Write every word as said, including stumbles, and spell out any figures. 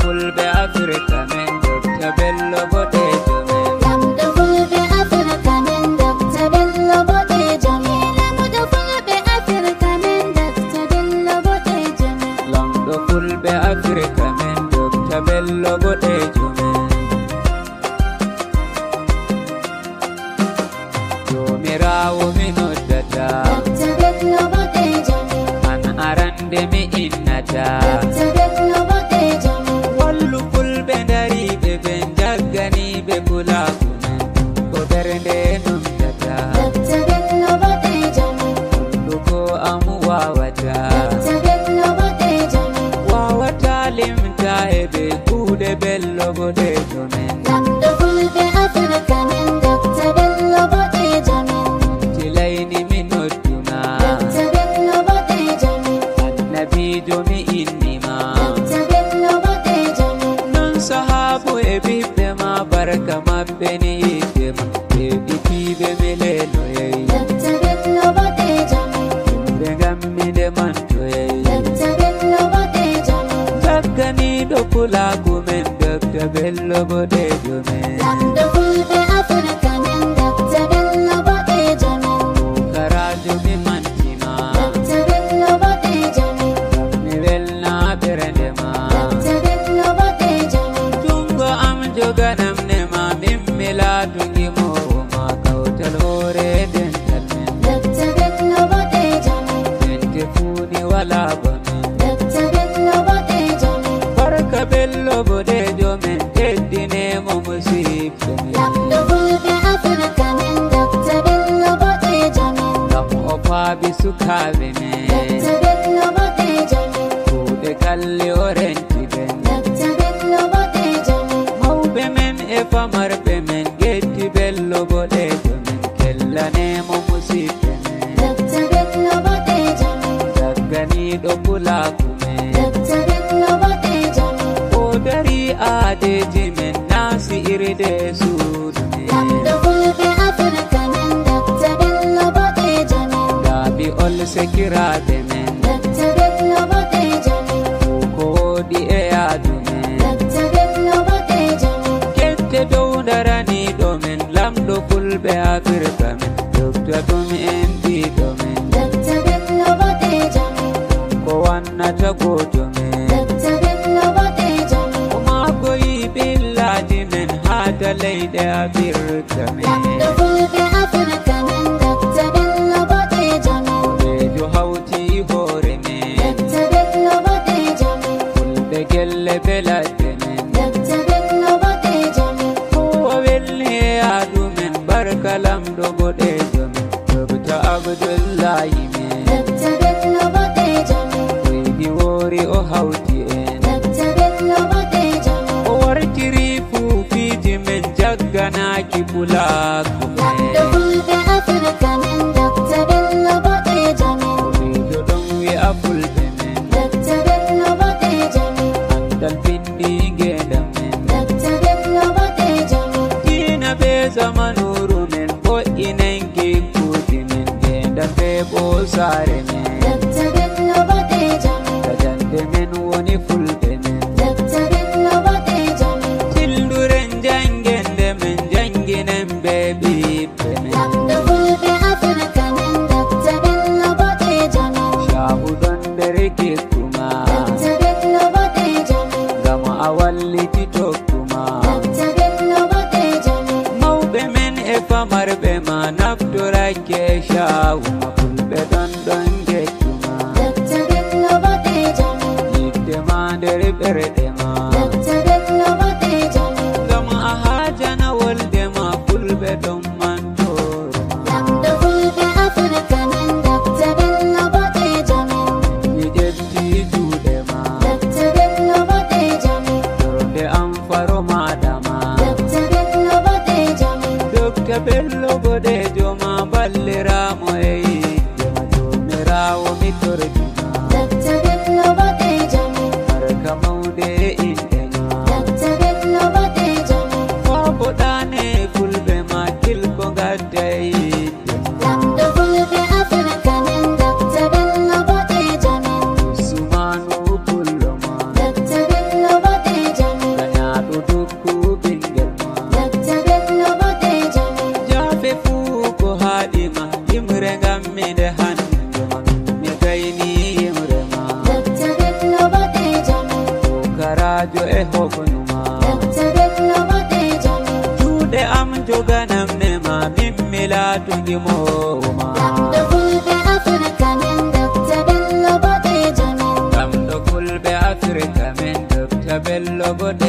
Fulɓe Afirka men, Dokta Bello boɗeejo men. Lamɗo Fulɓe Afirka men, Dokta Bello boɗeejo men. Lamɗo Fulɓe Afirka men, Dokta Bello boɗeejo men. Lamɗo Fulɓe Afirka men, Dokta Bello boɗeejo men. Joomiraawo mi noddata. Dokta Bello boɗeejo men. An arande mi innata. Dokta Bello boɗeejo men. Wallu fulɓe dariiɓe ɓen, jagganiiɓe pulaaku men. Ko ɓernde numtata. Dokta Bello boɗeejo men. Wallu ko am waawata. Dokta Bello boɗeejo men. Waawata limta e ɓe kuuɗe Bello boɗeejo men. Lamɗo Fulɓe Afirka men, Dokta Bello boɗeejo men. Tilayni mi nodduma. Dokta Bello boɗeejo men. Annabiijo mi innima. Dokta Bello boɗeejo men. Non sahaabu e ɓiɓɓe ma, barka maɓɓe ni yiɗde ma. Ɓe ɓitiiɓe mi leloyay. Dokta Bello boɗeejo men. Ɓe ngammi nde mantoyay. Dokta Bello boɗeejo men. Jagganiiɗo pulaaku men, Dokta Bello boɗeejo men. Lamɗo Fulɓe Afirka men, Dokta Bello boɗeejo men. Pukaraajo mi mantima. Dokta Bello boɗeejo men. Mi welna ɓernde ma. Dokta Bello boɗeejo men. Junngo am joganam ne ma, min mi laatu ngimoowo ma, kawtal hoore dental men. Dokta Bello boɗeejo men. Dente fuu ni walaa ba men. Dokta Bello boɗeejo men. Barka Bello boɗeejo men, teddine mo musiɓɓe men. Lamɗo Fulɓe Afirka men, Dokta Bello boɗeejo men. Ngam o faabi sukaaɓe men. Dokta Bello boɗeejo men. Kuuɗe kalli o renti ɓen. Dokta Bello boɗeejo men. Mawɓe men e famarɓe men, ngetti Bello boɗeejo men. Kellane mo musiɓɓe men. Dokta Bello boɗeejo men. Jagganiiɗo pulaaku men. Dokta Bello boɗeejo men. O dari aadeeji men, naasi irde suudu men. Lamɗo Fulɓe Afirka men, Dokta Bello boɗeejo men. Laaɓi ol sekiraaɓe men. Dokta Bello boɗeejo men. Ko woodi e yaadu men. Dokta Bello boɗeejo men. Kette dow daraniiɗo men, lamɗo fulɓe Afirka men. Dokta ɗum en ɗiɗo men. Dokta Bello boɗeejo men. Ko wannata gooto men. Dokta Bello boɗeejo men. O maakoyi ɓillaaji men haa ta leyɗe Afirka men. Lamɗo fulɓe Afirka men, Dokta Bello boɗeejo men. Boɗeejo hawti hoore men. Dokta Bello boɗeejo men. Fulɓe gelle be ladde men. Dokta Bello boɗeejo men. Ko o welni e yaadu men, barka lamɗo boɗeejo men. Dokta Abdullahi men. Dokta Bello boɗeejo men. Waydi woori o hawti en. Dokta Bello boɗeejo men. O wartiri fuu piiji men, jagganaaki pulaaku men. Lamɗo fulɓe Afirka men, Dokta Bello boɗeejo men. Boɗeejo ɗon wi'a fulɓe men. Dokta Bello boɗeejo men. Andal binndi ngeendam men. Dokta Bello boɗeejo men. Diina be zamanuuru men, wo'inen gikkuuji men, ngeendam be ɓoosaare men. Dokta Bello boɗeejo men. Ka jannde men woni fulɓe men. Dokta Bello boɗeejo men. Tilduren janngende men, jannginen be ɓiɓɓe men. Lamɗo fulɓe Afirka men, Dokta Bello boɗeejo men. Caahu ɗon nder gikku ma. Dokta Bello boɗeejo men. Ngam a walliti tokku ma. Dokta Bello boɗeejo men. Mawɓe men e famarɓe ma naftorake caahu ma, fulɓe ɗon ɗon gettu ma. Dokta Bello boɗeejo men. Yiɗde ma nder ɓerɗe ma. Dokta Bello boɗeejo men. Ngam a haajana wolde ma, fulɓe ɗon mantooro ma. Lamɗo fulɓe Afirka men, Dokta Bello boɗeejo men. Mi ƴetti juuɗe ma. Dokta Bello boɗeejo men. Tornde am faro maaɗa ma. Dokta Bello boɗeejo men. Dokta Bello boɗeejo ma, balliramo e yiɗde ma. Joomiraawo mi tordi ma. Dokta Bello boɗeejo men. Barka mawnde Mi gayni yimre ma. Dokta Bello boɗeejo men. Pukaraajo e hofnu ma. Dokta Bello boɗeejo men. Juuɗe am joganam ne ma, min mi laatu gimoowo ma. Lamɗo fulɓe Afirka men, Dokta Bello boɗeejo men. Lamɗo fulɓe Afirka men, Dokta Bello boɗeejo.